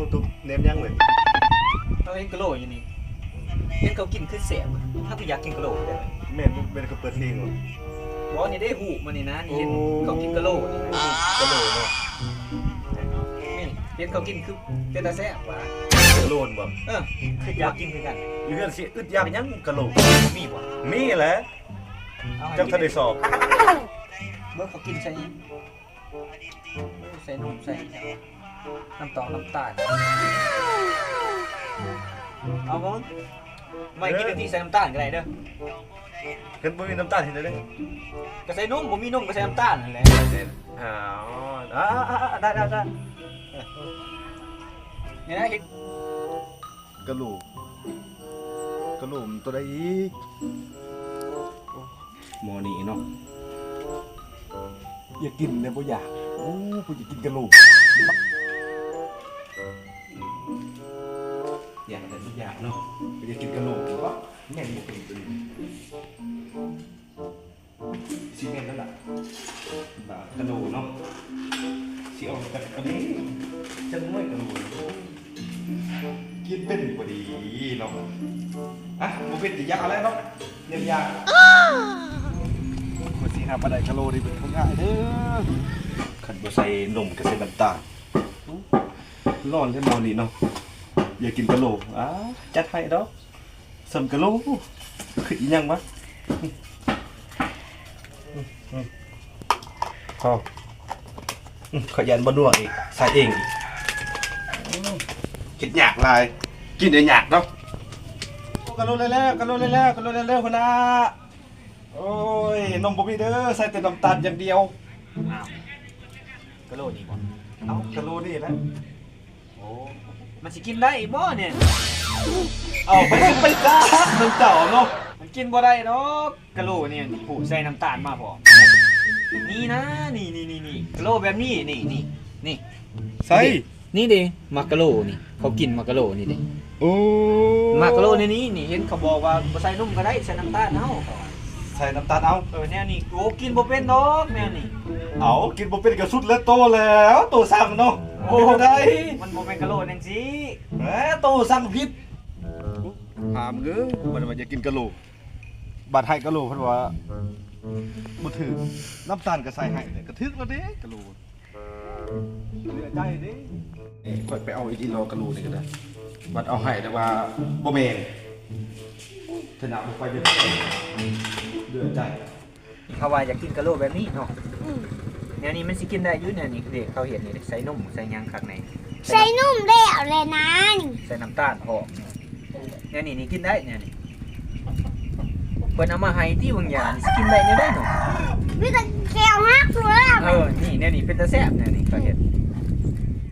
YouTube ແນມຫຍັງເວີຍ? ເຮົາເຫັນກະໂຫຼຢູ່ນີ້ ເຫັນເຂົາກິນຄືແຊບ ເຮົາກໍຢາກກິນກະໂຫຼຄືກັນ. ແມ່ນບໍ່? ແມ່ນເຂົາເປີດເພງບໍ່? ບໍ່ ນີ້ເດ້ ຮູບມັນນີ້ນະ ນີ້ເຫັນເຂົາກິນກະໂຫຼນີ້ນະ ກະໂຫຼເນາະ. ນີ້ເຫັນເຂົາກິນຄືເປັນຕາແຊບຫວາ? ກະໂຫຼບໍ່? ເອີ ຄືຢາກກິນຄືກັນ. ຢູ່ເຮືອນຊິອຶດຢາກຫຍັງກະໂຫຼ? ມີບໍ່? ມີແຫຼະ. ເຈົ້າທັນໄດ້ຊອກ ເບິ່ງເຂົາກິນໃສ່ຫຍັງ? ໂອ້ ໃສ່ນົມ ໃສ່ນ້ຳຕອງນ້ຳຕານ. ເອົາເບິ່ງ ໄມ້ກິນ ເອີ ທີ່ໃສ່ນ້ຳຕານກໍໄດ້ເດີ. ຄັນບໍ່ມີນ້ຳຕານເຮັດແນວໃດ? ກໍໃສ່ນົມ ບໍ່ມີນົມກໍໃສ່ນ້ຳຕານຫັ້ນແຫຼະ. ເອີ ໄດ້ໆໆ ນີ້ນະ ເຮັດ ກະໂຫຼ ກະໂຫຼມັນໂຕໃດອີກ? ໝໍນີ້ເນາະ ຢາກກິນແຕ່ບໍ່ຢາກ. ໂອ້ ຜູ້ຢາກກິນກະໂຫຼ ຢາກແຕ່ບໍ່ຢາກເນາະ ຜູ້ຢາກກິນກະໂຫຼ. ແມ່ນບໍ່? ເປັນຕົວນີ້ ຊິແມ່ນແລ້ວລະ ບາດກະໂຫຼເນາະ ຊິເອົາຈັກອັນນີ້ ຈັກໜ່ວຍກະໂຫຼ ກິນເປັນພໍດີເນາະ. ອ່ະ ບໍ່ເປັນກະຢ່າແລ້ວເນາະ ແນວຢາກ. ຂ້ອຍຊິຫາປາໄດ້ກະໂຫຼນີ້ເປັນຄົນງ່າຍເດີ ຄັນບໍ່ໃສ່ນົມກໍໃສ່ນ້ຳຕານ. ຮ້ອນແທ້ໝໍນີ້ເນາະ ຢາກກິນກະໂຫຼ. ອ່າ ຈັດໃຫ້ດອກ. ສ່ຳກະໂຫຼ ຄິດອີ່ຫຍັງວະ? ເອົາ ຂ້ອຍຢ້ານບໍ່ນົວອີກ ໃສ່ເອງອີກ. ຄິດຍາກຫຼາຍ ກິນໄດ້ຍາກເນາະ. ໂອ້ ກະໂຫຼໄດ້ແລ້ວ ກະໂຫຼໄດ້ແລ້ວ ກະໂຫຼໄດ້ແລ້ວ ຫົວໜ້າ. ໂອ້ຍ ນົມບໍ່ມີເດີ ໃສ່ແຕ່ນ້ຳຕານຢ່າງດຽວ. ອ້າວ ກະໂຫຼນີ້ບໍ່? ເອົ້າ ກະໂຫຼນີ້ແຫຼະ. ໂອ້ ມັນຊິກິນໄດ້ອີກບໍ່ນີ້? ເອົາ ໄປ ໄປຊະ ນຳເຈົ້າເນາະ ມັນກິນບໍ່ໄດ້ດອກ ກະໂຫຼນີ້. ໂອ້ ໃສ່ນ້ຳຕານມາພ້ອມ. ນີ້ນະ ນີ້ໆໆ ກະໂຫຼແບບນີ້ ນີ້ໆ ນີ້ ໃສ່ ນີ້ເດ້ ໝາກກະໂຫຼນີ້ ເຂົາກິນໝາກກະໂຫຼນີ້ເດ້. ໂອ້ ໝາກກະໂຫຼໃນນີ້ນີ້ ເຫັນເຂົາບອກວ່າບໍ່ໃສ່ນົມກໍໄດ້ ໃສ່ນ້ຳຕານເອົາ ເຂົາວ່າ. ໃສ່ນ້ຳຕານເອົາ. ເອີ ແນວນີ້ ໂອ້ ກິນບໍ່ເປັນດອກແນວນີ້. ເອົາ ກິນບໍ່ເປັນກໍສຸດແລ້ວ ໂຕແລ້ວ ໂຕສັ່ງເນາະ. ໂອ້ ເປັນໄດ້ ມັນບໍ່ແມ່ນກະໂຫຼຈັ່ງຊີ້. ແໝ ໂຕສັ່ງຜິດ. ຖາມເອີ ເພິ່ນວ່າຢາກກິນກະໂຫຼ ບາດໃຫ້ກະໂຫຼ ເພິ່ນວ່າບໍ່ຖືກ. ນ້ຳຕານກໍໃສ່ໃຫ້ ກໍຖືກແລ້ວເດ້ ກະໂຫຼ. ເຫຼືອໃຈເດ້ ຂ້ອຍໄປເອົາອີ່ຫຼີເນາະ ກະໂຫຼນີ້ກໍໄດ້ ບັດເອົາໃຫ້ແຕ່ວ່າບໍ່ແມ່ນ ຖະນະບໍ່ໄປເດີ ເຫຼືອໃຈ. ເຂົາວ່າຢາກກິນກະໂຫຼແບບນີ້ເນາະ. ອືມ ແນວນີ້ມັນຊິກິນໄດ້ຢູ່ ແນວນີ້ເດ້ ເຂົາເຮັດນີ້ເດ້ ໃສ່ນົມໃສ່ຫຍັງຄັກແນ່. ໃສ່ນົມແລ້ວແຫຼະນາ ໃສ່ນ້ຳຕານພ້ອມ. ແນວນີ້ນີ້ກິນໄດ້ ແນວນີ້ ເພິ່ນເອົາມາໃຫ້ຕິ ບາງຢ່າງນີ້ຊິກິນໄດ້ແນວໃດເນາະ? ມີແຕ່ແຂ້ວຫັກພຸ້ນແຫຼະ. ເອີ ນີ້ ແນວນີ້ເປັນຕາແຊບ ແນວນີ້ຂ້ອຍເຮັດ.